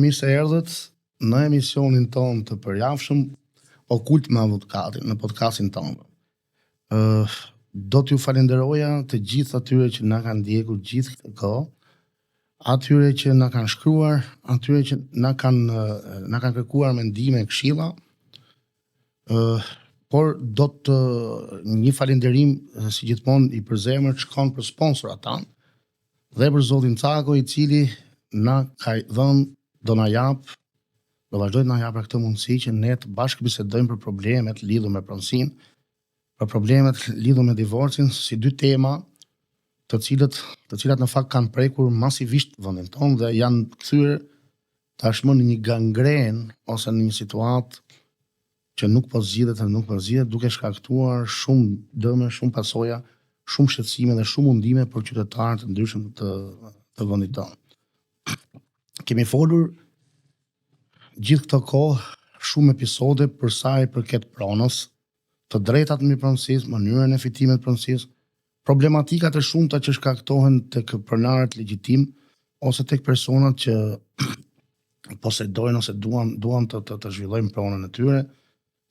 mirë se erdhët në emisionin tonë të përjavshëm Okult me Avokatin, në podcastin tonë. Ë do t'ju falenderoja të gjithë atyre që na kanë ndjekur gjithë këtë kohë, atyre që na kanë shkruar, atyre që na kanë na kanë kërkuar mendime, këshilla. Ë por do të një falenderim si gjithmonë i përzemërt shkon për sponsorat tanë dhe për zotin Cako i cili na ka dhënë do na jap do vazhdojë të na japë këtë mundësi që ne të bashkëbisedojmë për problemet lidhur me pronësinë, për problemet lidhur me divorcin si dy tema të cilët të cilat në fakt kanë prekur masivisht vendin tonë dhe janë kthyer tashmë në një gangren ose në një situatë që nuk po zgjidhet dhe nuk po zgjidhet duke shkaktuar shumë dëme, shumë pasoja, shumë shqetësime dhe shumë mundime për qytetarë të ndryshëm të të vendit tonë. Kemi folur gjithë këtë kohë shumë episode për sa i përket pronës, të drejtat mbi pronësisë, mënyrën e fitimit të pronësisë, problematikat e shumta që shkaktohen tek pronarët legjitim ose tek personat që posedojnë ose duan duan të të, të zhvillojnë pronën e tyre.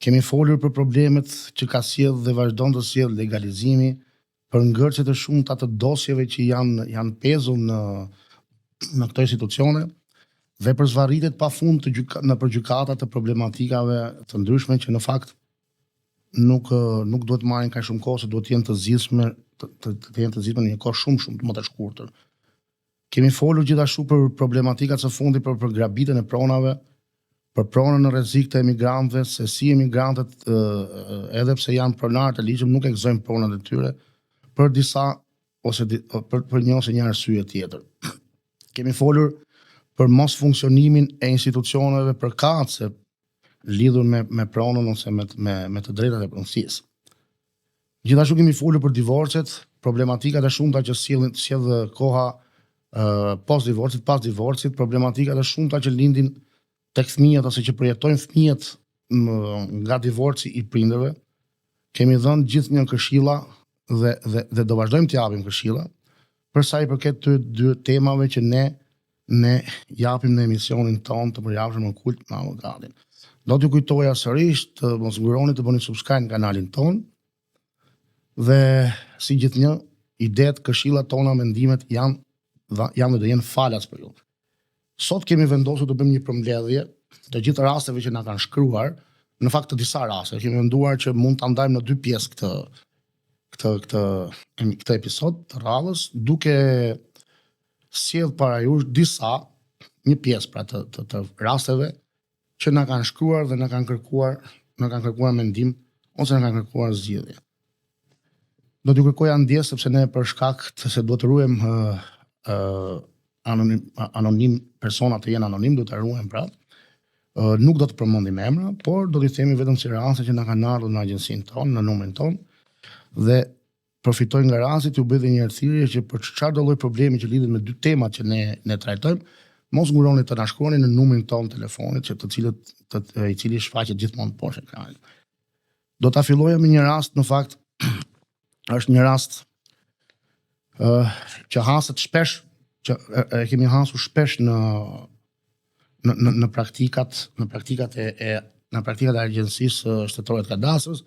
Kemi folur për problemet që ka sjellë dhe vazhdon të sjellë legalizimi, për ngërçet e shumta të dosjeve që janë janë pezull në në këto institucione dhe për zvarritjet pafund të gjyka, nëpër gjykata të problematikave të ndryshme që në fakt nuk nuk duhet të marrin kaq shumë kohë, se duhet të jenë të zgjidhshme, të, të, të jenë të zgjidhshme në një kohë shumë shumë më të shkurtër. Kemi folur gjithashtu për problematikat së fundi për për grabitjen e pronave, për pronën në rrezik të emigrantëve, se si emigrantët edhe pse janë pronarë të ligjshëm nuk e gëzojnë pronat e tyre për disa ose për për një ose një arsye tjetër. Kemi folur për mosfunksionimin e institucioneve përkatëse lidhur me me pronën ose me me me të drejtat e pronësisë. Gjithashtu kemi folur për divorcet, problematikat e shumta që sjellin sjell koha uh, post divorcit, pas divorcit, problematikat e shumta që lindin tek fëmijët ose që përjetojnë fëmijët nga divorci i prindërve. Kemi dhënë gjithnjë këshilla dhe dhe dhe do vazhdojmë të japim këshilla për sa i përket të dy temave që ne ne japim në emisionin tonë të përjavshëm Okult me Avokatin. Do t'ju kujtoja sërish të mos nguroni të bëni subscribe në kanalin tonë dhe si gjithnjë idetë, këshillat tona, mendimet janë janë dhe do jenë falas për ju. Sot kemi vendosur të bëjmë një përmbledhje të gjithë rasteve që na kanë shkruar, në fakt të disa raste. Kemi menduar që mund ta ndajmë në dy pjesë këtë këtë këtë këtë episod të radhës, duke sjell para jush disa një pjesë pra të të, të rasteve që na kanë shkruar dhe na kanë kërkuar, na kanë kërkuar mendim ose na kanë kërkuar zgjidhje. Do t'ju kërkoja ndjesë sepse ne për shkak të se duhet të ruajmë ë uh, anonim anonim personat të jenë anonim, duhet ta ruajmë pra. Uh, nuk do të përmendim emra, por do t'i themi vetëm si raste që na kanë ardhur në agjencinë tonë, në numrin tonë dhe përfitoj nga rasti t'ju bëj edhe një herë thirrje që për çfarëdo lloj problemi që lidhet me dy temat që ne ne trajtojmë, mos nguroni të na shkruani në numrin tonë të telefonit që të cilët të, të, i cili shfaqet gjithmonë poshtë ekranit. Do ta filloja me një rast, në fakt është një rast ë uh, që haset shpesh, që e, e kemi hasur shpesh në në në, në praktikat, në praktikat e, e në praktikat e Agjencisë Shtetërore të Kadastrës,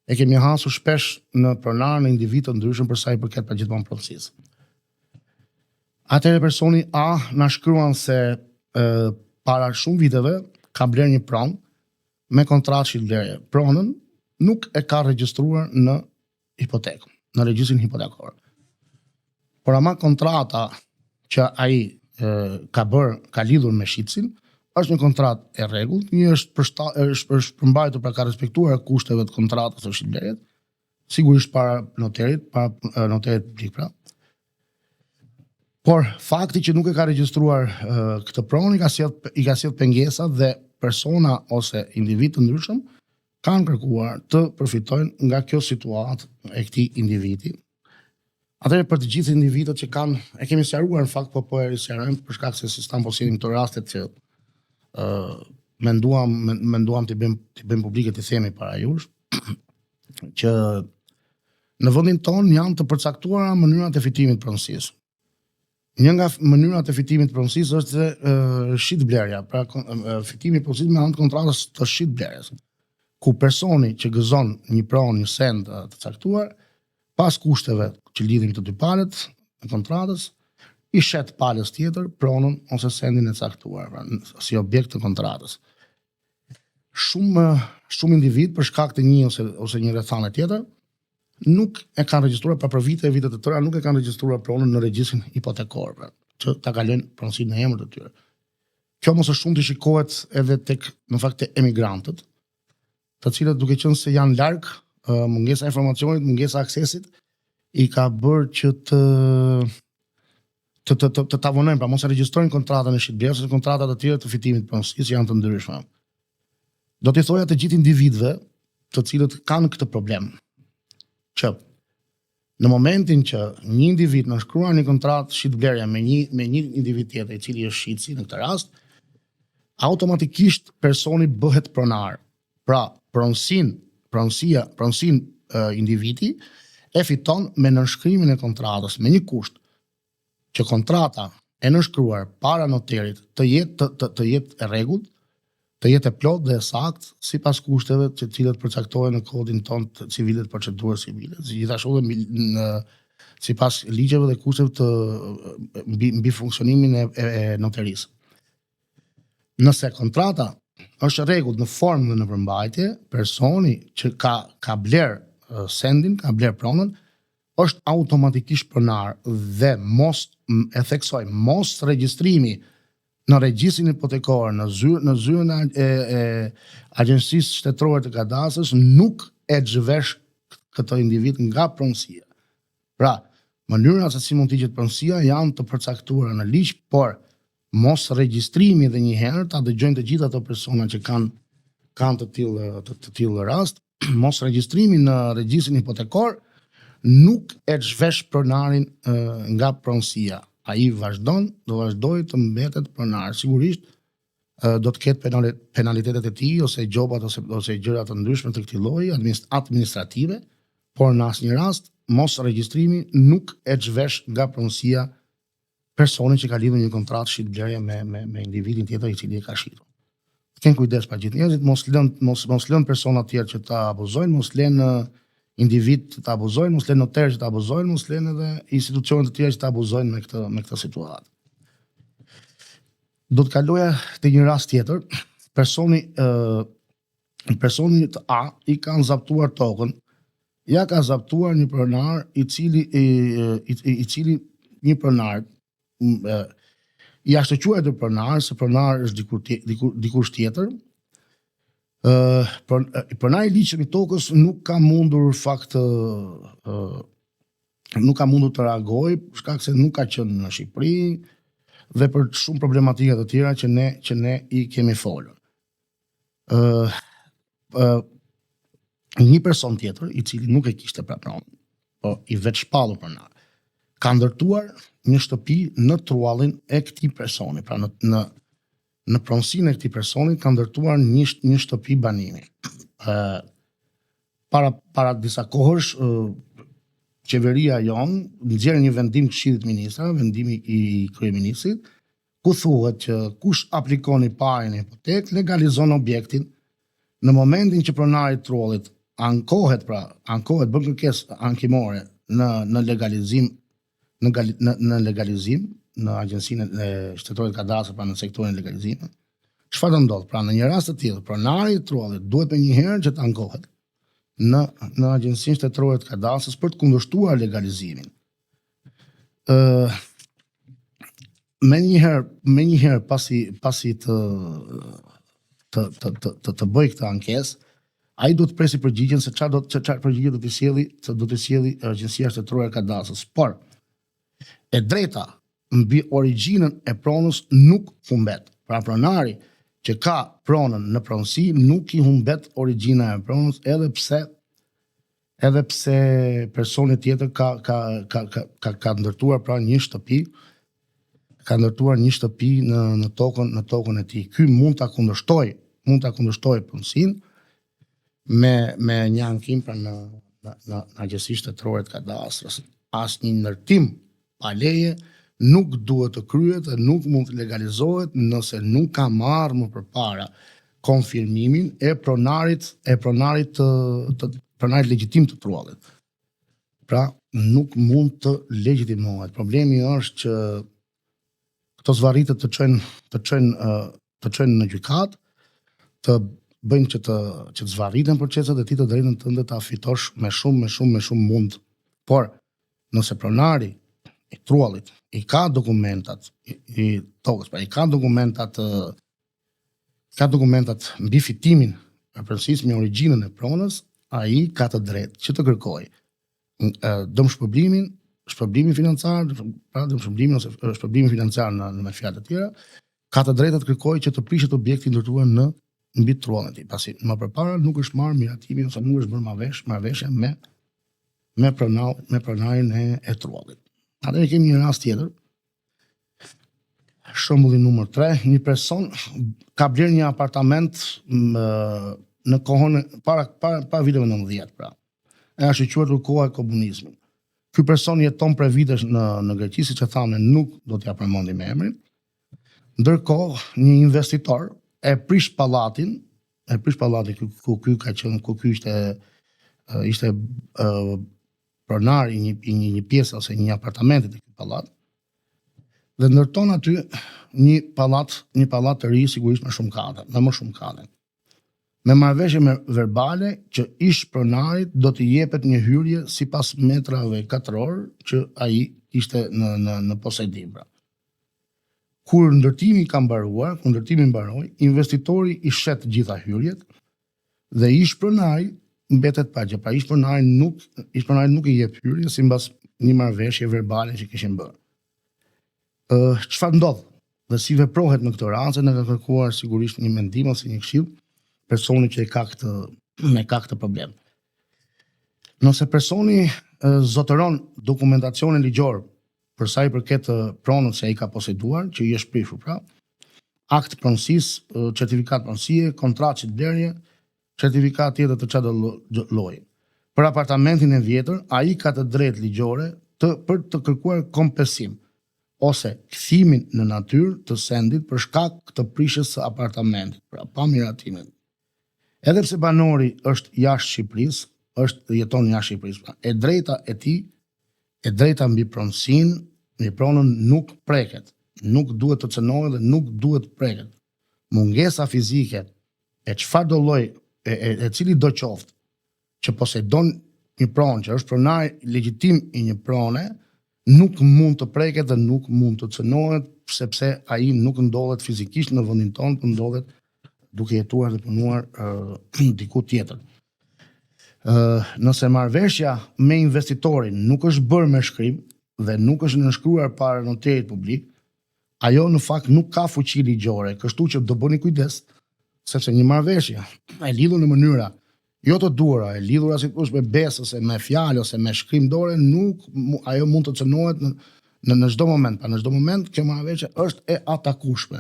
e kemi hasur shpesh në pronarë në individë të ndryshëm për sa i përket pra gjithmonë pronësisë. Atëherë personi A na shkruan se e, para shumë viteve ka blerë një pronë me kontratë shitblerje. Pronën nuk e ka regjistruar në hipotekë, në regjistrin hipotekor. Por ama kontrata që ai e, ka bërë, ka lidhur me shitësin, është një kontratë e rregullt, një është përshta, është është përmbajtur pra ka respektuar kushteve të kontratës së shitblerjes, sigurisht para noterit, para noterit publik pra. Por fakti që nuk e ka regjistruar këtë pronë i ka sjell i ka sjell pengesa dhe persona ose individë të ndryshëm kanë kërkuar të përfitojnë nga kjo situatë e këtij individi. Atëherë për të gjithë individët që kanë, e kemi sqaruar në fakt, po po e risqarojmë për shkak se si stan po sjellim këto rastet që ë uh, menduam menduam t'i bëjmë t'i bëjmë publike t'i themi para jush që në vendin tonë janë të përcaktuara mënyrat e fitimit të pronësisë. Një nga mënyrat e fitimit të pronësisë është dhe shitblerja, pra fitimi i pronësisë me anë të kontratës të shitblerjes, ku personi që gëzon një pronë, një send të caktuar, pas kushteve që lidhin të dy palët e kontratës, i shet palës tjetër pronën ose sendin e caktuar, pra si objekt të kontratës. Shumë shumë individ për shkak të një ose ose një rrethane tjetër nuk e kanë regjistruar pra për vite e vite të tëra nuk e kanë regjistruar pronën në regjistrin hipotekor, pra, që ta kalojnë pronësinë në emër të tyre. Kjo më së shumti shikohet edhe tek në fakt te emigrantët, të cilët duke qenë se janë larg, mungesa e informacionit, mungesa e aksesit i ka bërë që të të të të, të ta vonojnë, pra mos e regjistrojnë kontratën e shitblerjes ose kontrata të tjera të fitimit të pronësisë janë të ndryshme. Do t'i thoja të gjithë individëve të cilët kanë këtë problem, që në momentin që një individ nënshkruan një kontratë shitblerje me një me një individ tjetër, i cili është shitësi në këtë rast, automatikisht personi bëhet pronar. Pra, pronësinë, pronësia, pronësinë individi e fiton me nënshkrimin e kontratës, me një kusht, që kontrata e nënshkruar para noterit të jetë të, të, të jetë e rregullt, të jetë e plotë dhe e saktë sipas kushteve të cilat përcaktohen në kodin tonë të civil dhe të procedurës civile, si gjithashtu dhe në sipas ligjeve dhe kushteve të mbi mbi funksionimin e, e, e noterisë. Nëse kontrata është e rregullt në formë dhe në përmbajtje, personi që ka ka bler sendin, ka bler pronën, është automatikisht pronar dhe mos e theksoj, mos regjistrimi në regjistrin hipotekor në zyrë në zyrën e, e, e Agjencisë Shtetërore të Kadastrës nuk e zhvesh këtë individ nga pronësia. Pra, mënyrat se si mund të hiqet pronësia janë të përcaktuara në ligj, por mos regjistrimi edhe një herë ta dëgjojnë të gjithë ato persona që kanë kanë të tillë të, të tillë rast, mos regjistrimi në regjistrin hipotekor nuk e zhvesh pronarin nga pronësia. Ai vazhdon, do vazhdojë të mbetet pronar. Sigurisht do të ketë penalitetet e tij ose gjobat ose ose gjëra të ndryshme të këtij lloji administrative, por në asnjë rast mos regjistrimi nuk e zhvesh nga pronësia personin që ka lidhur një kontratë shitblerje me me me individin tjetër i cili e ka shitur. Të kenë kujdes pra gjithë njerëzit, mos lën mos mos lën persona të tjerë që ta abuzojnë, mos lën individ që ta abuzojnë, mos lën noterë që ta abuzojnë, mos lën edhe institucione të tjera që ta abuzojnë me këtë me këtë situatë. Do të kaloja te një rast tjetër, personi ë personit A i kanë zaptuar tokën, ja ka zaptuar një pronar i cili i, i, i, i cili një pronar i ashtuquajtur pronar, se pronar është dikur, dikur, dikush tjetër, ë pronari i ligjshëm i tokës nuk ka mundur fakt ë nuk ka mundur të reagojë për shkak se nuk ka qenë në Shqipëri dhe për shumë problematika të tjera që ne që ne i kemi folur. Ë ë një person tjetër i cili nuk e kishte pra pronën, po i vetëshpallur pronar, ka ndërtuar një shtëpi në truallin e këtij personi, pra në në në pronësinë e këtij personi ka ndërtuar një një shtëpi banimi. Ë para para disa kohësh ë qeveria jonë nxjerr një vendim të Këshillit të Ministrave, vendimi i kryeministrit, ku thuhet që kush aplikon i pari në hipotekë legalizon objektin në momentin që pronari i truallit ankohet pra, ankohet bën kërkesë ankimore në në legalizim në në, në legalizim në agjencinë e shtetërore të kadastrës pra në sektorin e legalizimit. Çfarë do ndodh? Pra në një rast të tillë, pronari i truallit duhet menjëherë që të ankohet në në agjencinë shtetërore të kadastrës për të kundërshtuar legalizimin. Ë menjëherë, menjëherë pasi pasi të të të të të, të bëj këtë ankesë, ai do të presi përgjigjen se çfarë do të çfarë përgjigje do t'i sjelli, se do t'i sjelli Agjencia Shtetërore e Kadastrës. Por e drejta mbi origjinën e pronës nuk humbet. Pra pronari që ka pronën në pronësi nuk i humbet origjina e pronës edhe pse edhe pse personi tjetër ka ka ka ka ka, ka ndërtuar pra një shtëpi ka ndërtuar një shtëpi në në tokën në tokën e tij. Ky mund ta kundërshtojë, mund ta kundërshtojë pronësinë me me një ankim pra në në në, në Agjencinë Shtetërore të Kadastrës. Asnjë ndërtim pa leje nuk duhet të kryhet dhe nuk mund të legalizohet nëse nuk ka marrë më përpara konfirmimin e pronarit e pronarit të, të pronarit legjitim të truallit. Pra, nuk mund të legjitimohet. Problemi është që këto zvarritje të çojnë të çojnë të çojnë në gjykatë, të bëjnë që të që të zvarriten proceset dhe ti të drejtën tënde ta fitosh me shumë me shumë me shumë mund. Por nëse pronari i truallit i ka dokumentat i, i tokës, pra i ka dokumentat ka dokumentat mbi fitimin e pronësisë mbi origjinën e pronës, ai ka të drejtë që të kërkojë dëmshpërblimin, shpërblimin financiar, pra dëmshpërblimin ose shpërblimin financiar në, në me fjalë të tjera, ka të drejtë të kërkojë që të prishet objekti i ndërtuar në mbi truallin e tij, pasi më përpara nuk është marrë miratimi ose nuk është bërë marrëvesh, marrëveshja me me pronar, me pronarin e, e truallit. Atëherë kemi një rast tjetër. Shembulli numër 3, një person ka blerë një apartament më, në kohën para para para viteve 90 pra. E është e quajtur koha e komunizmit. Ky person jeton prej vitesh në në Greqi, siç e thamë, nuk do t'ia përmendim emrin. Ndërkohë, një investitor e prish pallatin, e prish pallatin ku, ku ky ka qenë, ku ky ishte ishte pronar i një i një, një pjese ose një apartamenti të ky pallat. Dhe ndërton aty një pallat, një pallat të ri sigurisht me shumë kate, me më shumë kate. Me marrëveshje me verbale që ish pronarit do t'i jepet një hyrje sipas metrave katror që ai kishte në në në posedim pra. Kur ndërtimi ka mbaruar, kur ndërtimi mbaroi, investitori i shet të gjitha hyrjet dhe ish pronari mbetet pa gjë. Pra ish pronari nuk ish pronari nuk i jep hyrje sipas një marrëveshje verbale që kishin bërë. Ë çfarë ndodh? Dhe si veprohet në këtë rast, na ka kërkuar sigurisht një mendim ose një këshill personi që e ka këtë e ka këtë problem. Nëse personi zotëron dokumentacionin ligjor për sa i përket pronës që ai ka poseduar, që i është prishur pra, akt pronësisë, certifikat pronësie, kontratë shitblerje, certifikat tjetër të çdo lloji. Për apartamentin e vjetër, ai ka të drejtë ligjore të për të kërkuar kompensim ose kthimin në natyrë të sendit për shkak të prishjes së apartamentit, pra pa miratimin. Edhe pse banori është jashtë Shqipërisë, është jeton jashtë Shqipërisë, pra e drejta e tij, e drejta mbi pronësinë, mbi pronën nuk preket, nuk duhet të cenohet dhe nuk duhet të preket. Mungesa fizike e çfarëdo lloj e, e, e cilit do qoftë që posedon një pronë, që është pronar legjitim i një prone, nuk mund të preket dhe nuk mund të cenohet sepse ai nuk ndodhet fizikisht në vendin tonë, por ndodhet duke jetuar dhe punuar uh, diku tjetër. Uh, nëse marrëveshja me investitorin nuk është bërë me shkrim dhe nuk është nënshkruar para noterit publik, ajo në fakt nuk ka fuqi ligjore, kështu që do bëni kujdes, sepse një marrëveshje e lidhur në mënyra jo të duhura, e lidhura si thosh me besë ose me fjalë ose me shkrim dore, nuk ajo mund të cenohet në në në çdo moment, pra në çdo moment kjo marrëveshje është e atakueshme.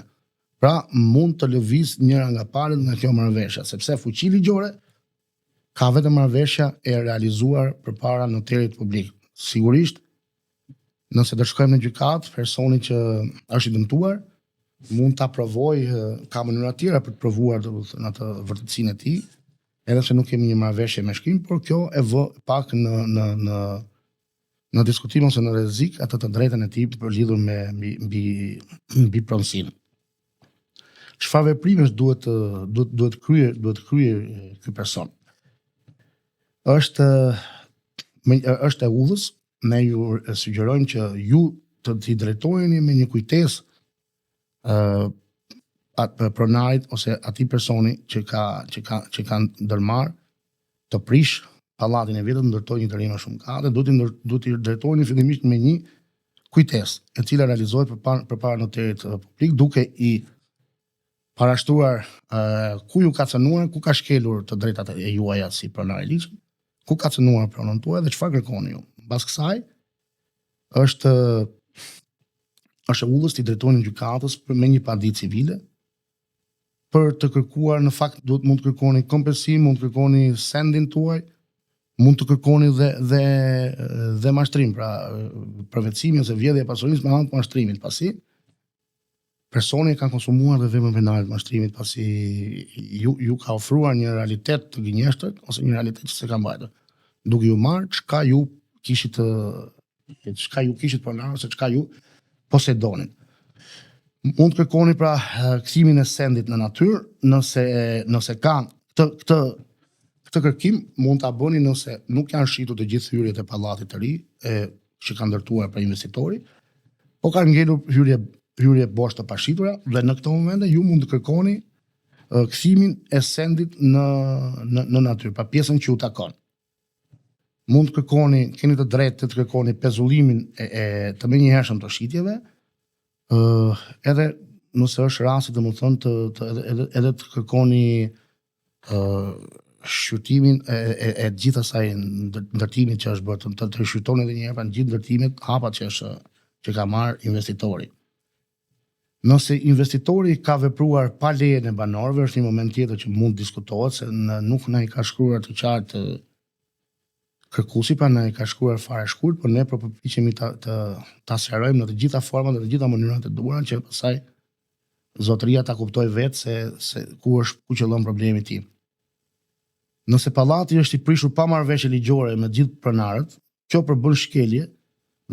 Pra mund të lëviz njëra nga palët nga kjo marrëveshje, sepse fuqi ligjore ka vetëm marrëveshja e realizuar përpara noterit publik. Sigurisht, Nëse do shkojmë në gjykatë, personi që është i dëmtuar mund ta provojë, ka mënyra të tjera për të provuar domethënë atë vërtetësinë e tij, edhe pse nuk kemi një marrëveshje me shkrim, por kjo e vë pak në në në në diskutim ose në rrezik atë të drejtën e tij për lidhur me mbi mbi mbi pronësinë. Çfarë veprimesh duhet të duhet duhet kryer duhet të kryejë ky person? Është është e udhës, ne ju sugjerojmë që ju të t'i drejtoheni me një kujtesë ë atë pronarit ose atij personi që ka që ka që ka ndërmarr të prish pallatin e vjetër, të ndërtojë një të ri me shumë kate, duhet t'i ndër, duhet t'i drejtoheni fillimisht me një kujtesë, e cila realizohet përpara përpara noterit publik duke i parashtruar uh, ku ju ka cënuar, ku ka shkelur të drejtat e juaja si pronar i ligjshëm, ku ka cënuar pronën tuaj dhe çfarë kërkoni ju. Mbas kësaj është është e udhës t'i drejtoheni gjykatës për me një padi civile për të kërkuar në fakt duhet mund të kërkoni kompensim, mund të kërkoni sendin tuaj. Mund të kërkoni dhe dhe dhe mashtrim, pra përvetësimi ose vjedhja e pasurisë me anë të mashtrimit, pasi personi e ka konsumuar dhe veprën penale të mashtrimit, pasi ju ju ka ofruar një realitet të gënjeshtërt ose një realitet që s'e ka mbajtur, duke ju marrë çka ju kishit të çka ju kishit pronar ose çka ju posedonit. Mund të kërkoni pra kthimin e sendit në natyrë, nëse nëse ka këtë këtë këtë kërkim mund ta bëni nëse nuk janë shitur të gjithë hyrjet e pallatit të ri, e që ka ndërtuar pra investitori, po kanë ngelur hyrje hyrje bosh të pashitura dhe në këto momente ju mund të kërkoni kthimin e sendit në në në natyrë, pra pjesën që ju takon. Mund të kërkoni, keni të drejtë të kërkoni pezullimin e, e të menjëhershëm të shitjeve, ë edhe nëse është rasti domethënë të, të edhe, edhe edhe të kërkoni ë shqyrtimin e, e, e gjithë asaj ndërtimit që është bërë, të, të, të shqyrtoni edhe një herë pra gjithë ndërtimet, hapat që është që ka marrë investitori. Nëse investitori ka vepruar pa lejen e banorëve, është një moment tjetër që mund të diskutohet se në, nuk na i ka shkruar të qartë kërkuesi, pra na i ka shkruar fare shkurt, por ne po përpiqemi ta të ta sqarojmë në të gjitha format dhe të gjitha mënyrat e duhura që pastaj zotëria ta kuptojë vetë se se ku është ku qëllon problemi i tij. Nëse pallati është i prishur pa marrëveshje ligjore me të gjithë pronarët, kjo përbën shkelje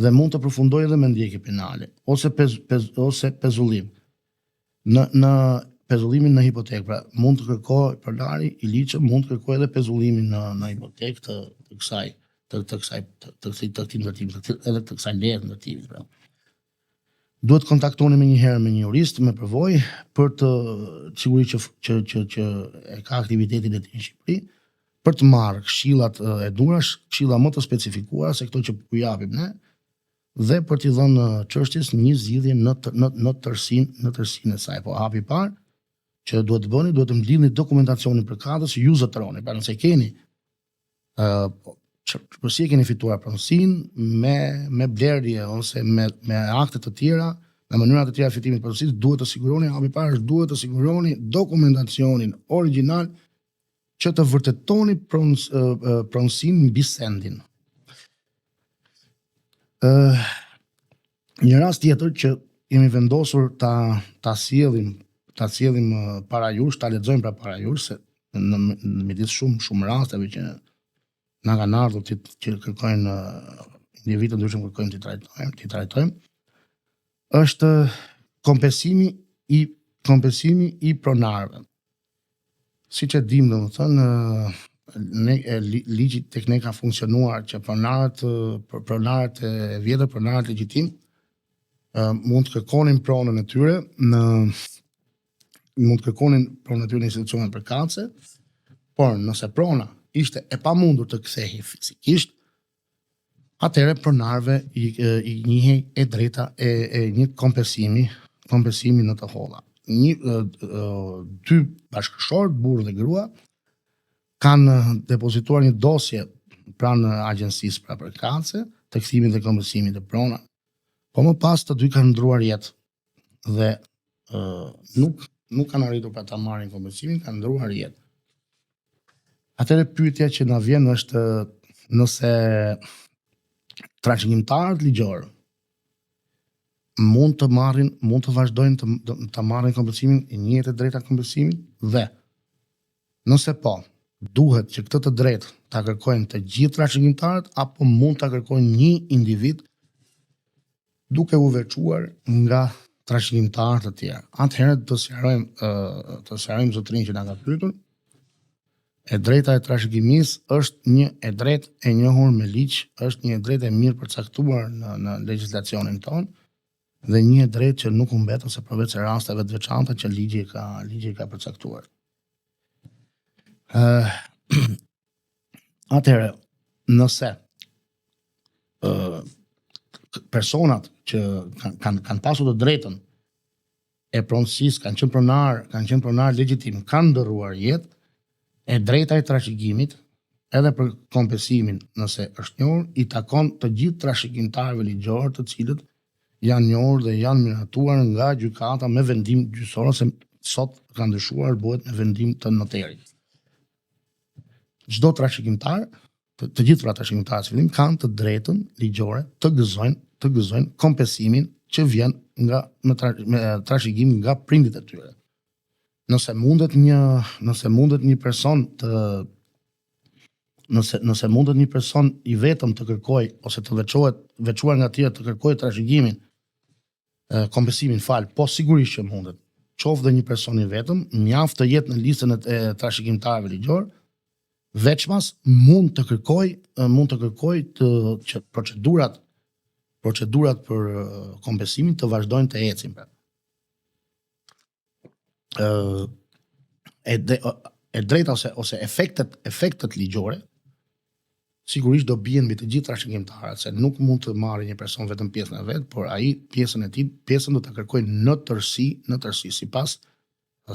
dhe mund të përfundojë edhe me ndjekje penale ose pez, pez, ose pezullim. Në në pezullimin në hipotekë, pra mund të kërkojë pronari i ligjshëm mund të kërkojë edhe pezullimin në në hipotekë të, të kësaj të, të kësaj të, të, të, të këtij ndërtimi, të, edhe të kësaj leje të ndërtimit, pra. Duhet të kontaktoni menjëherë me një jurist me përvojë për të siguri që që që që e ka aktivitetin e tij në Shqipëri, për të marrë këshillat e duhura, këshilla më të specifikuara se këto që po japim ne dhe për t'i dhënë çështjes një zgjidhje në në në tërësinë në tërësinë e saj. Po hapi i parë që duhet të bëni, duhet të mblidhni dokumentacionin përkatës që ju zotëroni. Pra nëse keni ë për si e keni fituar pronësinë me me blerje ose me me akte të tjera, me mënyra të tjera të fitimit të pronësisë, duhet të siguroni hapi i parë është duhet të siguroni dokumentacionin origjinal që të vërtetoni pronës, pronësinë mbi sendin. Ë një rast tjetër që kemi vendosur ta ta sjellim ta sjellim para jush, ta lexojmë pra para jush se në, në midis shumë shumë rasteve që na kanë ardhur që, që kërkojnë individë të ndryshëm kërkojnë t'i trajtojmë, t'i trajtojmë, është kompensimi i kompensimi i pronarëve. Siç e dimë, domethënë, ne e, ligji tek ne ka funksionuar që pronarët pronarët e vjetër, pronarët legjitim mund të kërkonin pronën e tyre në mund të kërkonin pronën e tyre në institucionet përkatëse, por nëse prona ishte e pamundur të kthehej fizikisht, atëherë pronarëve i, i njihej e drejta e, e një kompensimi, kompensimi në të holla. Një e, e, dy bashkëshortë, burrë dhe grua, kanë depozituar një dosje pranë agjencisë pra përkatëse të kthimit dhe kompensimit të pronave. Po më pas të dy kanë ndruar jetë dhe uh, nuk nuk kanë arritur pra ta marrin kompensimin, kanë ndruar jetë. Atëherë pyetja që na vjen është nëse trashëgimtarët ligjor mund të marrin, mund të vazhdojnë të të marrin kompensimin, i njihet e drejta e kompensimit dhe nëse po, duhet që këtë të drejtë ta kërkojnë të gjithë trashëgimtarët apo mund ta kërkojnë një individ duke u veçuar nga trashëgimtarë të tjerë. Atëherë të sqarojmë të sqarojmë zotërinë që na ka pyetur. E drejta e trashëgimisë është një e drejtë e njohur me ligj, është një e drejtë e mirë përcaktuar në në legjislacionin tonë dhe një e drejtë që nuk humbet ose përveç rasteve të veçanta që ligji ka ligji ka përcaktuar. Ë Atëherë, nëse ë personat që kanë kanë kanë pasur të drejtën e pronësisë, kanë qenë pronar, kanë qenë pronar legjitim, kanë ndërruar jetë, e drejta e trashëgimit edhe për kompensimin, nëse është njohur, i takon të gjithë trashëgimtarëve ligjorë të cilët janë njohur dhe janë miratuar nga gjykata me vendim gjyqësor ose sot ka ndryshuar bëhet me vendim të noterit. Çdo trashëgimtar. Të, të gjithë pra trashëgimtarët si fillim kanë të drejtën ligjore të gëzojnë, të gëzojnë kompensimin që vjen nga me, tra, me trashëgim nga prindit e tyre. Nëse mundet një, nëse mundet një person të nëse nëse mundet një person i vetëm të kërkojë ose të veçohet, veçuar nga të tjerët të kërkojë trashëgimin, kompensimin, fal, po sigurisht që mundet. Qoftë dhe një person i vetëm, mjaft të jetë në listën e trashëgimtarëve ligjor, veçmas mund të kërkojë mund të kërkojë të që procedurat procedurat për kompensimin të vazhdojnë të ecin. Pra. Ë e, de, e drejta ose ose efektet efektet ligjore sigurisht do bien mbi të gjithë trashëgimtarët, se nuk mund të marrë një person vetëm pjesën e vet, por ai pjesën e tij, pjesën do ta kërkojë në tërësi, në tërësi sipas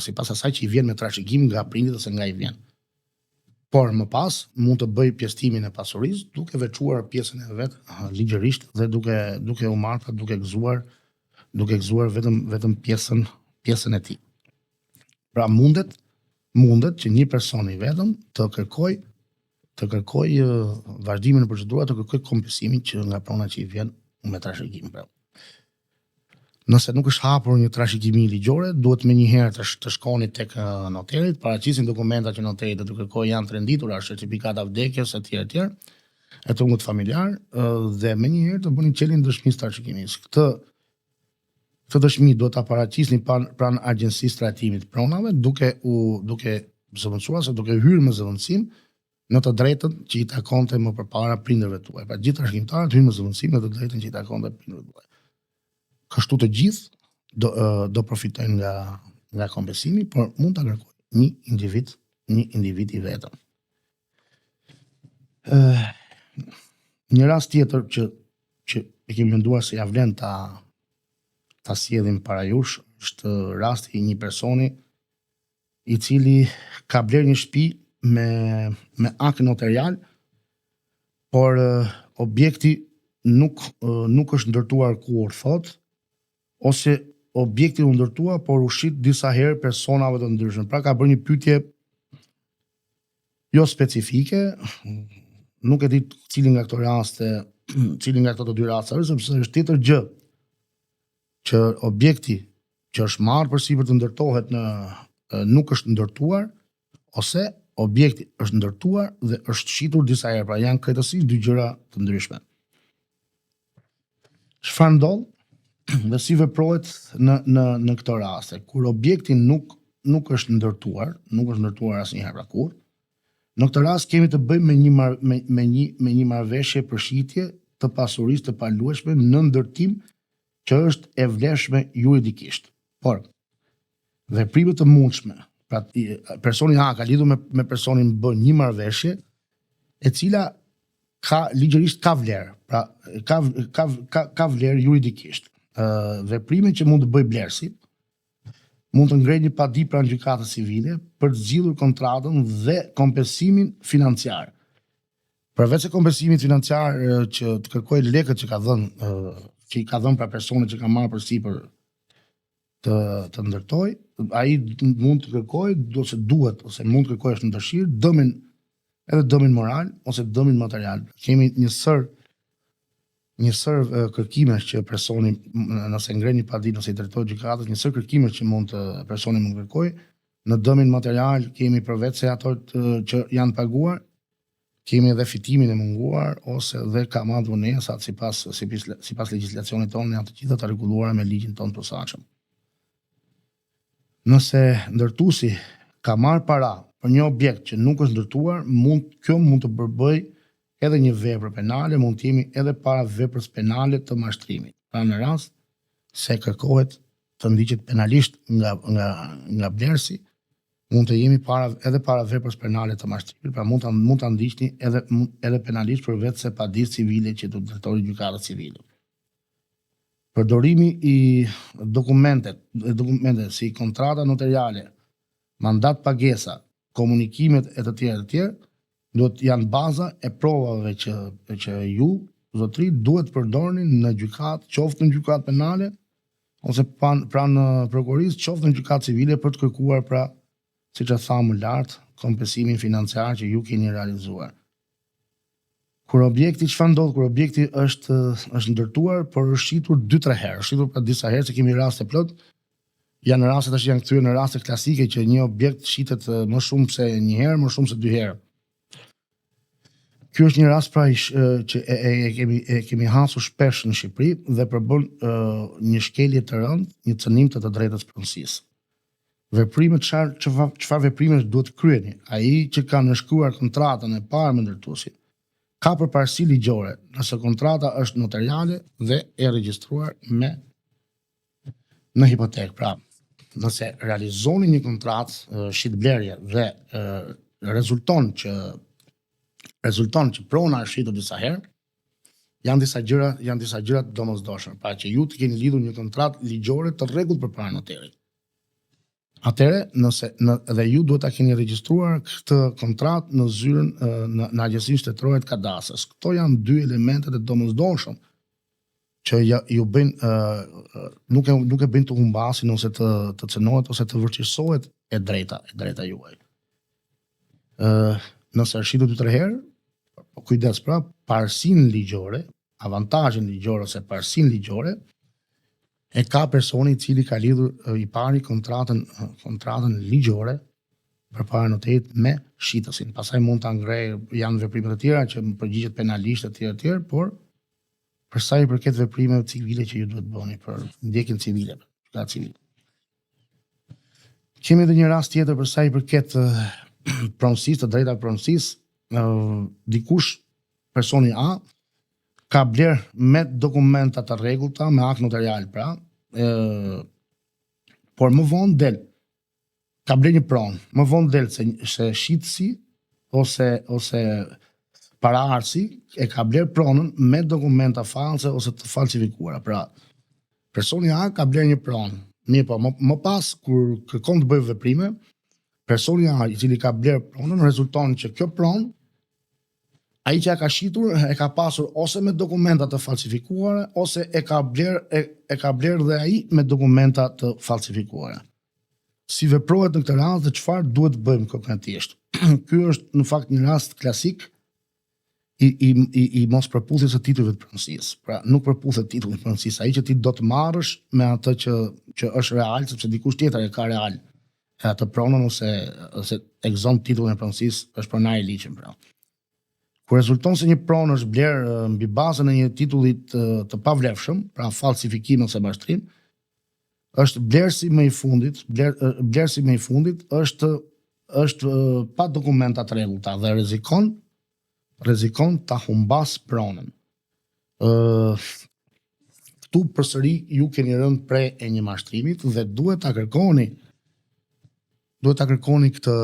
sipas asaj që i vjen me trashëgim nga prindit ose nga i vjen. Por më pas mund të bëjë pjestimin e pasurisë duke veçuar pjesën e vet ligjërisht dhe duke duke u marrë pra duke gëzuar duke gëzuar vetëm vetëm pjesën pjesën e tij. Pra mundet mundet që një person i vetëm të kërkojë të kërkojë vazhdimin e procedurave, të kërkojë kompensimin që nga prona që i vjen me trashëgim. Pra. Nëse nuk është hapur një trashëgimi ligjore, duhet menjëherë të, të shkoni tek noteri, të paraqisni dokumentat që noteri do të kërkojë janë të renditura, certifikata vdekjes etj etj, e trungut familjar dhe menjëherë të bëni çeljen e dëshmisë së trashëgimisë. Këtë këtë dëshmi duhet ta paraqisni pranë Agjencisë së Trajtimit të Pronave, duke u duke zëvendësuar ose duke hyrë me zëvendësim në të drejtën që i takonte më përpara prindërve tuaj. Pra gjithë trashëgimtarët hyjnë me zëvendësim në të drejtën që i takonte prindërve tuaj. Kështu të gjithë do do përfitojnë nga nga kompensimi, por mund ta kërkojë një individ, një individ i vetëm. Ë një rast tjetër që që e kemi menduar se ja vlen ta ta sjellim para jush është rasti i një personi i cili ka blerë një shtëpi me me akt noterial, por objekti nuk nuk është ndërtuar kurrë, thotë, ose objekti u ndërtua, por u shit disa herë personave të ndryshëm. Pra ka bërë një pyetje jo specifike, nuk e di cili nga këto raste, cili nga këto të dy raste është, sepse është tjetër gjë që objekti që është marrë përsipër të ndërtohet në nuk është ndërtuar ose objekti është ndërtuar dhe është shitur disa herë, pra janë krejtësisht dy gjëra të ndryshme. Çfarë ndodh dhe si veprohet në në në këto raste kur objekti nuk nuk është ndërtuar, nuk është ndërtuar asnjëherë pra kurrë. Në këtë rast kemi të bëjmë me një mar, me, me një me një marrëveshje për shitje të pasurisë të paluajtshme në ndërtim që është e vlefshme juridikisht. Por, veprime të mundshme, pra personi A ka lidhur me, me personin B një marrëveshje e cila ka ligjërisht ka vlerë, pra ka ka ka, ka vlerë juridikisht. Ë veprime që mund të bëjë blerësi mund të ngrejë një padi pranë gjykatës civile për të zgjidhur kontratën dhe kompensimin financiar. Përveç se kompensimit financiar që të kërkojë lekët që ka dhënë, që i ka dhënë pra personit që ka marrë përsipër të të ndërtojë, ai mund të kërkojë ose duhet ose mund të kërkojë është në dëshirë dëmin edhe dëmin moral ose dëmin material. Kemi një sër një sër kërkimesh që personi nëse ngre një padi, nëse i drejtohet gjykatës, një sër kërkimesh që mund të personi mund të kërkojë. Në dëmin material kemi përveç se ato të, që janë paguar, kemi edhe fitimin e munguar ose dhe kamatëvonesat sipas sipas sipas legjislacionit tonë janë të gjitha të rregulluara me ligjin tonë të posaçëm. Nëse ndërtuesi ka marrë para për një objekt që nuk është ndërtuar, mund kjo mund të përbëjë edhe një vepër penale, mund të jemi edhe para veprës penale të mashtrimit. Pra në rast se kërkohet të ndiqet penalisht nga nga nga blerësi, mund të jemi para edhe para veprës penale të mashtrimit, pra mund ta mund ta ndiqni edhe edhe penalisht përveç se padisë civile që do të drejtohet gjykatës civile. Përdorimi i dokumentet, dokumente si kontrata noteriale, mandat pagesa, komunikimet e të tjera të tjera, duhet janë baza e provave që që ju zotri duhet të përdorni në gjykatë, qoftë në gjykatë penale ose pan, pranë prokurorisë, qoftë në gjykatë civile për të kërkuar pra, siç e thamë më lart, kompensimin financiar që ju keni realizuar. Kur objekti çfarë ndodh kur objekti është është ndërtuar, por është shitur 2-3 herë, është shitur pra disa herë se kemi raste plot. Janë raste tash janë kthyer në raste klasike që një objekt shitet më shumë se një herë, më shumë se dy herë. Ky është një rast pra i sh, që e, e, e kemi e kemi hasur shpesh në Shqipëri dhe përbën një shkelje të rëndë, një cënim të të drejtës pronësisë. Veprimet çfarë çfarë çfarë veprimesh duhet të kryeni? Ai që ka nënshkruar kontratën e parë me ndërtuesin ka përparësi ligjore nëse kontrata është notariale dhe e regjistruar me në hipotekë. Pra, nëse realizoni një kontratë shitblerje dhe rezulton që rezulton që prona është shitur disa herë, janë disa gjëra, janë disa gjëra të domosdoshme, pra që ju të keni lidhur një kontratë ligjore të rregullt përpara noterit. Atëherë, nëse në, dhe ju duhet ta keni regjistruar këtë kontratë në zyrën në, në Agjencinë Shtetërore të Kadastrës. Këto janë dy elementet e domosdoshëm që ja, ju bëjnë uh, nuk e nuk e bëjnë të humbasin ose të të cenohet ose të vështirësohet e drejta, e drejta juaj. Ë, nëse është shitur 2-3 herë, po kujdes pra, parësinë ligjore, avantazhin ligjor ose parësinë ligjore e ka personi i cili ka lidhur i pari kontratën kontratën ligjore përpara noterit me shitësin. Pastaj mund ta ngrejë, janë veprime të tjera që përgjigjet penalisht etj etj, por për sa i përket veprimeve civile që ju duhet bëni për ndjekjen civile, gjykatë civile. Kemi edhe një rast tjetër për sa i përket pronësisë, të drejta pronësisë, dikush personi A ka bler me dokumenta të rregullta, me akt notarial pra, ë por më vonë del ka bler një pronë, më vonë del se se shitësi ose ose paraardhësi e ka bler pronën me dokumenta false ose të falsifikuara. Pra, personi A ka bler një pronë. Mirë po, më, më pas kur kërkon të bëjë veprime, personi A i cili ka bler pronën rezulton që kjo pronë ai që ja ka shitur e ka pasur ose me dokumenta të falsifikuara ose e ka bler e, e ka bler dhe ai me dokumenta të falsifikuara. Si veprohet në këtë rast dhe çfarë duhet të bëjmë konkretisht? Ky është në fakt një rast klasik i i i, i mos përputhjes së titujve të pronësisë. Pra, nuk përputhet titulli i pronësisë, ai që ti do të marrësh me atë që që është real, sepse dikush tjetër e ka real e atë pronën ose ose e gëzon titullin e pronësisë, është pronar i ligjshëm pra. Kur rezulton se një pronë është blerë mbi bazën e një titulli të, të pavlefshëm, pra falsifikim ose mashtrim, është blerësi më i fundit, bler, blerësi më i fundit është është pa dokumenta të rregullta dhe rrezikon rrezikon ta humbas pronën. Ë këtu përsëri ju keni rënë pre e një mashtrimit dhe duhet ta kërkoni duhet ta kërkoni këtë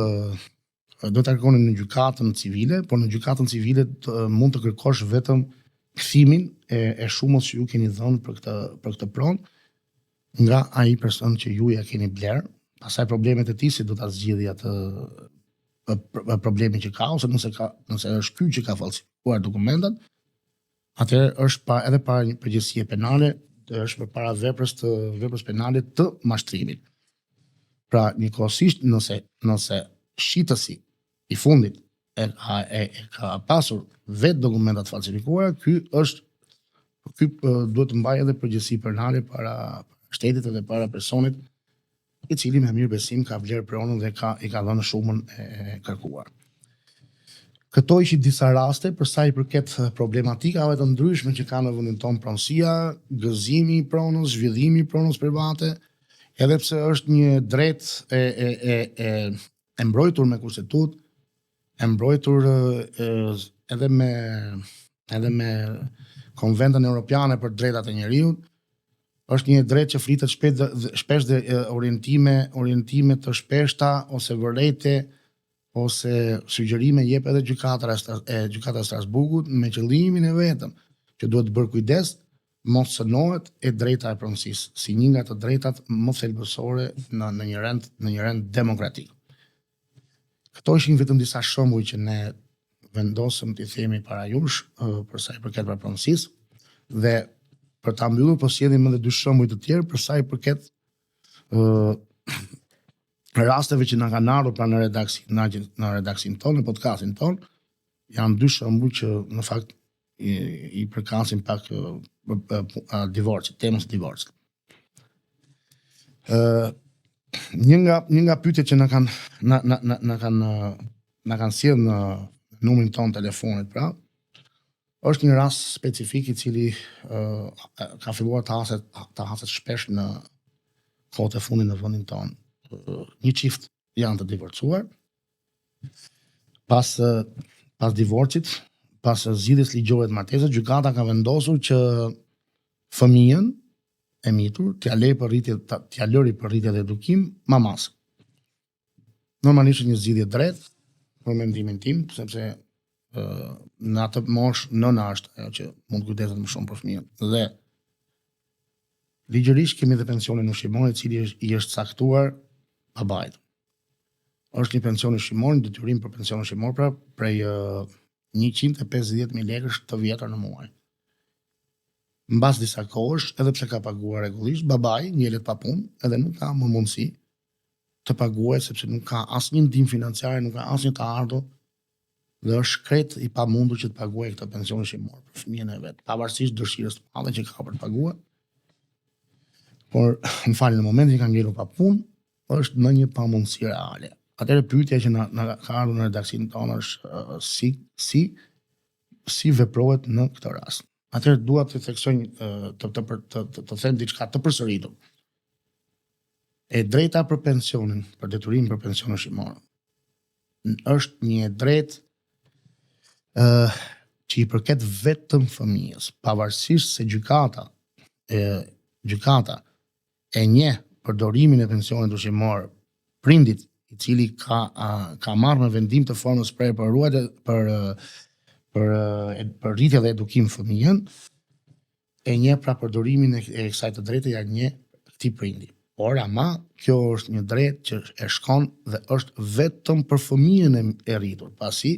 duhet ta kërkoni në gjykatën civile, por në gjykatën civile të, mund të kërkosh vetëm kthimin e, e shumës që ju keni dhënë për këtë për këtë pronë nga ai person që ju ja keni bler. Pastaj problemet e tij si do ta zgjidhë atë problemin që ka ose nëse ka nëse është ky që ka falsifikuar dokumentat, atëherë është pa edhe para një përgjegjësie penale, është përpara veprës të veprës penale të mashtrimit. Pra, njëkohësisht nëse nëse shitësi i fundit e ka e, e ka pasur vetë dokumenta të falsifikuara, ky është ky duhet të mbajë edhe përgjegjësi penale para shtetit edhe para personit i cili me mirëbesim ka blerë pronën dhe ka i ka dhënë shumën e kërkuar. Këto ishin disa raste për sa i përket problematikave të ndryshme që ka në vendin tonë pronësia, gëzimi i pronës, zhvillimi i pronës private, edhe pse është një drejtë e e e e e mbrojtur me kushtetutë, e mbrojtur edhe me edhe me Konventën Europiane për Drejtat e Njeriut, është një e drejtë që flitet shpejt dhe shpesh dhe orientime, orientime të shpeshta ose vërejtje ose sugjerime jep edhe gjykata e gjykata e Strasburgut me qëllimin e vetëm që duhet të bërë kujdes mos cënohet e drejta e pronësisë si një nga të drejtat më thelbësore në në një rend në një rend demokratik. Këto ishin vetëm disa shembuj që ne vendosëm t'i themi para jush për sa i përket pra pronësisë dhe për ta mbyllur po sjellim edhe dy shembuj të tjerë për sa i përket ë rasteve që na kanë ardhur pra në redaksi, në, në redaksinë tonë, në podcastin tonë. Janë dy shembuj që në fakt i, i përkasin pak divorcit, temës së divorcit. Ë një nga një nga pyetjet që na kanë na na na, na kanë na kanë sjellë në numrin tonë telefonit, pra, është një rast specifik i cili uh, ka filluar të haset të haset shpesh në kohët e fundit në vendin tonë. Një çift janë të divorcuar. Pas pas divorcit, pas zgjidhjes ligjore të martesës, gjykata ka vendosur që fëmijën e mitur t'ia lërë për rritje t'ia lëri për rritje dhe edukim mamasë. Normalisht është një zgjidhje e drejtë për mendimin tim, sepse ë në atë moshë nëna është ajo që mund të kujdeset më shumë për fëmijën. Dhe Ligjërisht kemi dhe pensionin ushqimor i cili është, i është caktuar babait. Është një pension ushqimor, një detyrim për pension ushqimor pra prej uh, 150.000 lekësh të vjetër në muaj. Mbas disa kohësh, edhe pse ka paguar rregullisht, babai ngelet pa punë edhe nuk ka më mundësi të paguajë sepse nuk ka asnjë ndihmë financiare, nuk ka asnjë të ardhur dhe është krejt i pamundur që të paguajë këtë pension ushqimor për fëmijën e vet, pavarësisht dëshirës së madhe që ka për të paguar. Por, më falni, në momentin që ka ngelur pa punë, është në një pamundësi reale. Atëherë pyetja që na, na ka ardhur në redaksinë tonë është uh, si si si veprohet në këtë rast. Atëherë dua të theksoj të të të të, të, të them diçka të përsëritur. E drejta për pensionin, për detyrimin për pension ushqimor, është një e drejtë ë uh, që i përket vetëm fëmijës, pavarësisht se gjykata e gjykata e njeh përdorimin e pensionit ushqimor prindit i cili ka a, ka marrë me vendim të formës prerë për ruajtje për për për rritje dhe edukim fëmijën, e njeh pra përdorimin e, e kësaj të drejte ja njeh këtij prindi. Por ama kjo është një drejtë që e shkon dhe është vetëm për fëmijën e, e rritur, pasi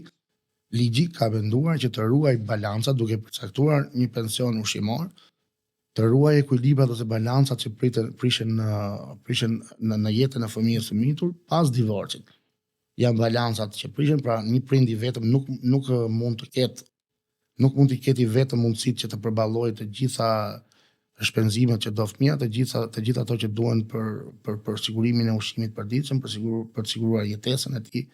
ligji ka menduar që të ruajë balancat duke përcaktuar një pension ushqimor, të ruajë ekuilibrat ose balancat që priten prishen në prishen në, në jetën e fëmijës së mitur pas divorcit. Janë balancat që prishen, pra një prind i vetëm nuk nuk mund të ketë nuk mund t'i ketë i vetëm mundësitë që të përballojë të gjitha shpenzimet që do fëmija, të gjitha të gjitha ato që duhen për për për sigurimin e ushqimit të përditshëm, për sigur për të siguruar jetesën e tij,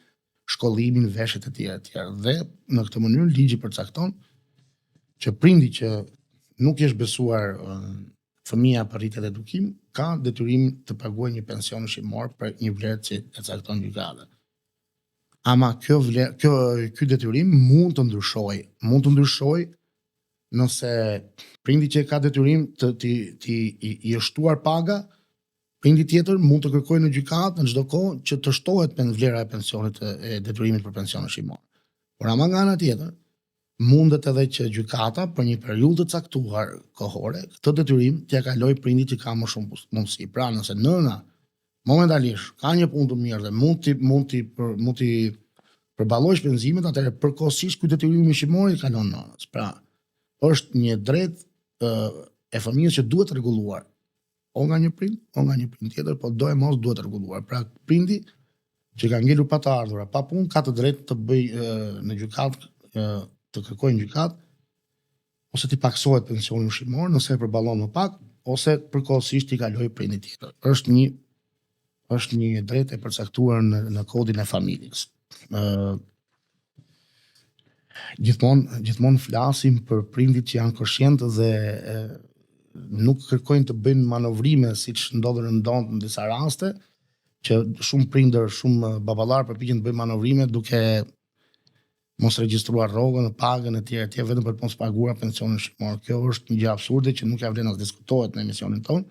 shkollimin, veshjet e tjera e tjera. Dhe në këtë mënyrë ligji përcakton që prindi që nuk i është besuar fëmija për rritje dhe edukim, ka detyrim të paguajë një pension ushqimor për një vlerë që e cakton gjykata. Ama kjo vlerë, kjo ky detyrim mund të ndryshojë, mund të ndryshojë nëse prindi që ka detyrim të ti ti i, i është shtuar paga, prindi tjetër mund të kërkojë në gjykatë në çdo kohë që të shtohet pen vlera e pensionit e, e detyrimit për pension ushqimor. Por ama nga ana tjetër, mundet edhe që gjykata për një periudhë të caktuar kohore këtë detyrim t'ia kalojë prindit që ka më shumë mundësi. Pra, nëse nëna momentalisht ka një punë të mirë dhe mund t'i mund t'i për, mund t'i përballojë shpenzimet, atëherë përkohësisht ky detyrim ushqimor i kalon nënës. Pra, është një drejtë e fëmijës që duhet rregulluar o nga një prind, o nga një prind tjetër, po doemos duhet rregulluar. Pra, prindi që ka ngelur pa të ardhura, pa punë, ka të drejtë të bëjë në gjykatë, të kërkojë në gjykatë ose t'i pakësohet pensioni ushqimor nëse e përballon më pak ose përkohësisht t'i kalojë prindit tjetër. Është një është një e drejtë e përcaktuar në në kodin e familjes. Ë gjithmonë gjithmonë flasim për prindit që janë koshientë dhe e, nuk kërkojnë të bëjnë manovrime siç ndodh rëndom në disa raste, që shumë prindër, shumë baballar përpiqen të bëjnë manovrime duke mos regjistruar rrogën, pagën etj etj vetëm për të mos paguar pensionin ushqimor. Kjo është një gjë absurde që nuk ja vlen as diskutohet në emisionin tonë.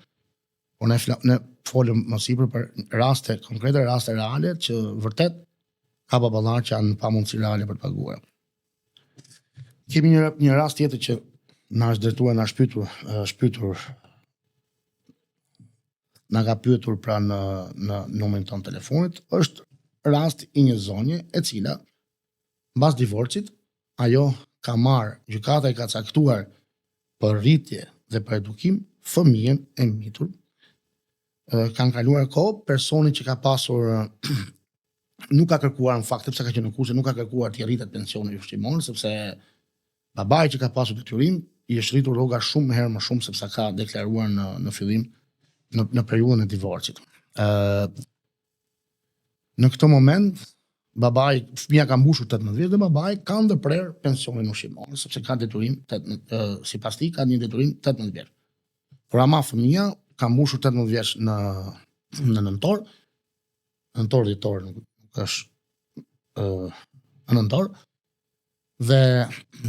Por ne fla, ne folëm më sipër për raste konkrete, raste reale që vërtet ka baballar që janë në pamundësi reale për të paguar. Kemi një një rast tjetër që na është drejtuar, na është pyetur, është pyetur na ka pyetur pra në në numrin tonë telefonit, është rast i një zonje e cila mbas divorcit ajo ka marrë, gjykata i ka caktuar për rritje dhe për edukim fëmijën e mitur. Kanë kaluar kohë, personi që ka pasur Nuk ka kërkuar në fakt, sepse ka qenë në kushte, nuk ka kërkuar t'i rritet pensioni ushqimor, sepse babai që ka pasur detyrim i është rritur rroga shumë herë më shumë sepse ka deklaruar në në fillim në në periudhën e divorcit. Ë në këtë moment babai, fëmija ka mbushur 18 vjeç dhe babai ka ndërprerë pensionin ushqimor sepse ka detyrim 18, sipas tij ka një detyrim 18 vjeç. Por ama fëmija ka mbushur 18 vjeç në në nëntor, nëntor dhjetor nuk, nuk është ë në nëntor dhe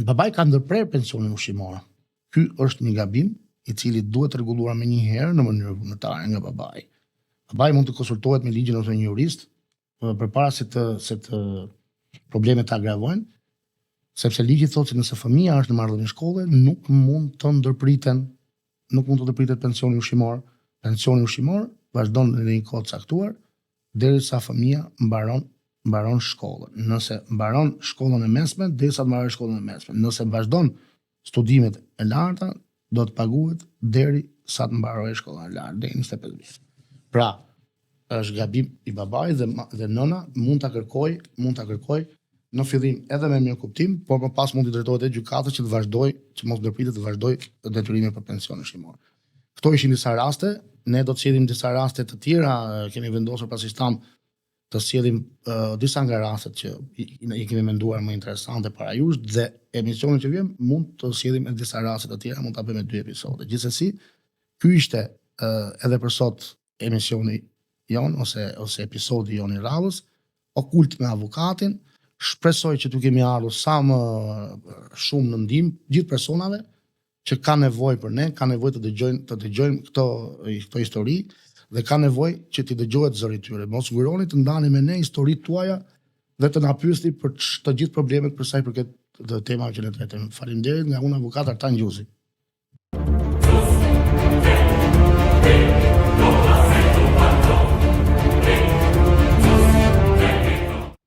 babai ka ndërprerë pensionin ushqimor. Ky është një gabim i cili duhet rregulluar menjëherë në mënyrë vullnetare nga babai. Babai mund të konsultohet me ligjin ose një jurist përpara se të se të problemet të agravojnë, sepse ligji thotë se nëse fëmija është në marrëdhënie shkolle, nuk mund të ndërpriten, nuk mund të ndërpritet pensioni ushqimor. Pensioni ushqimor vazhdon në një kohë të caktuar derisa fëmija mbaron mbaron shkollën. Nëse mbaron shkollën e mesme, derisa të mbarojë shkollën e mesme. Nëse vazhdon studimet e larta, do të paguhet deri sa të mbarojë shkollën e lartë, deri 25 vjet. Pra, është gabim i babait dhe dhe nëna mund ta kërkojë, mund ta kërkojë në fillim edhe me mirëkuptim, por më pas mund t'i drejtohet edhe gjykatës që të vazhdojë, që mos ndërpritet të vazhdojë detyrimi për pension ushqimor. Këto ishin disa raste, ne do të sjellim disa raste të tjera, kemi vendosur pasi thamë të sjellim uh, disa nga rastet që i, i kemi menduar më interesante para jush dhe emisionin që vjen mund të sjellim edhe disa raste të tjera, mund ta bëjmë dy episode. Gjithsesi, ky ishte uh, edhe për sot emisioni jonë ose ose episodi jonë i radhës, Okult me avokatin. Shpresoj që t'ju kemi ardhur sa më shumë në ndihmë gjithë personave që kanë nevojë për ne, kanë nevojë të dëgjojnë të dëgjojnë këto këto histori dhe kanë nevojë që t'i dëgjohet zëri i tyre. Mos nguroni të ndani me ne historitë tuaja dhe të na pyesni për të gjithë problemet për sa i përket të temave që ne trajtojmë. Faleminderit nga unë avokat Artan Gjuzi.